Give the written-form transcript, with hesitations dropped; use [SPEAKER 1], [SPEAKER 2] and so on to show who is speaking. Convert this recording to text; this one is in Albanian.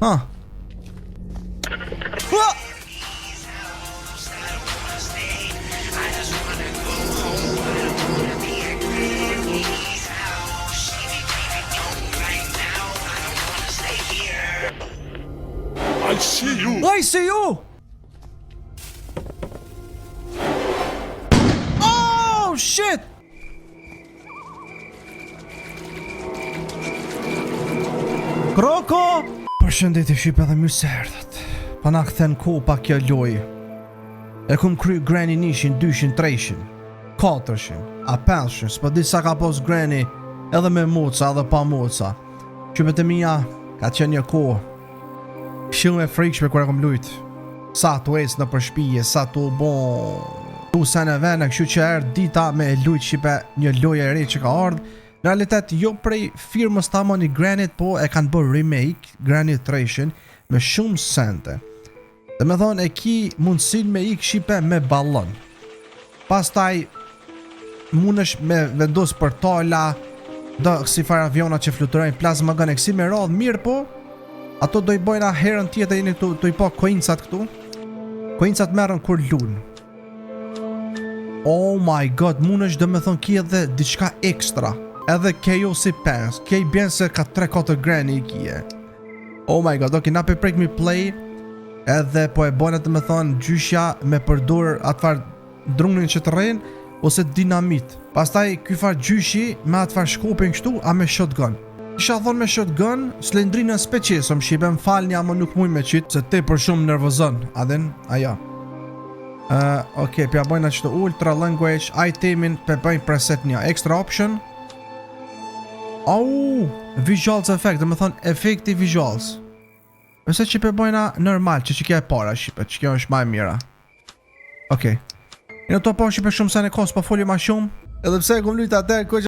[SPEAKER 1] Ha. Ha!
[SPEAKER 2] I see you.
[SPEAKER 1] I see you! Oh, shit! Kroko! Përshëndetje shqipe dhe mirë se erdhët. Pa na kthen ku pa kjo lojë. E kum kry Granny nishin, dyshin, treshin, katërshin, a peshin, s'po di sa ka pos Granny edhe me moca edhe pa moca. Shqipet e mija, ka qenë një kohë Shumë e frikshme kur e kom lujt Sa tu ecë nëpër shpije, sa tu bo Tu sene vene, kështu që erdh dita me e lujt shqipe një lojë e re që ka ardhë Në realitet jo prej firmës tamon i Grannyt, po e kanë bërë remake Granny treshin me shumë sente Dhe me thonë e ki mundësin me ik shqipe me balon Pastaj mundesh me vendos portala do si far aviona që fluturojnë plasma gun e kësi me radhë mirë po ato do i bojna herën tjetër jeni tu, tu i pa coinsat këtu coinsat merren kur lun Oh my god, mundesh do me thonë ki edhe diçka ekstra Edhe Chaos 5, ke i bjen se ka 3-4 granny i kije Oh my god, ok, na pe prekmi play Edhe po e bojna të me thonë gjyshja me përdur atë farë drunin që të rren Ose dinamit Pastaj ky farë gjyshi me atë farë shkopin kështu a me shotgun Isha thonë me shotgun, Slendrinën s'pe qesëm shqipe, më falni ama nuk muj me qitë Se te për shumë nervozon, a din, ajo uh, Ok, pja bojna qëtë ultra language, itemin, pe bëjnë preset një extra option Au, visuals effect, dhe me thonë efekti visuals. Nëse që pe bojna normal, që që kjo e para shqipe, që kjo është ma e mira. Okej. Okay. Në to po shqipe shumë sa në kos, po foli ma shumë. Edhe pse e kum lujt atë, ko që...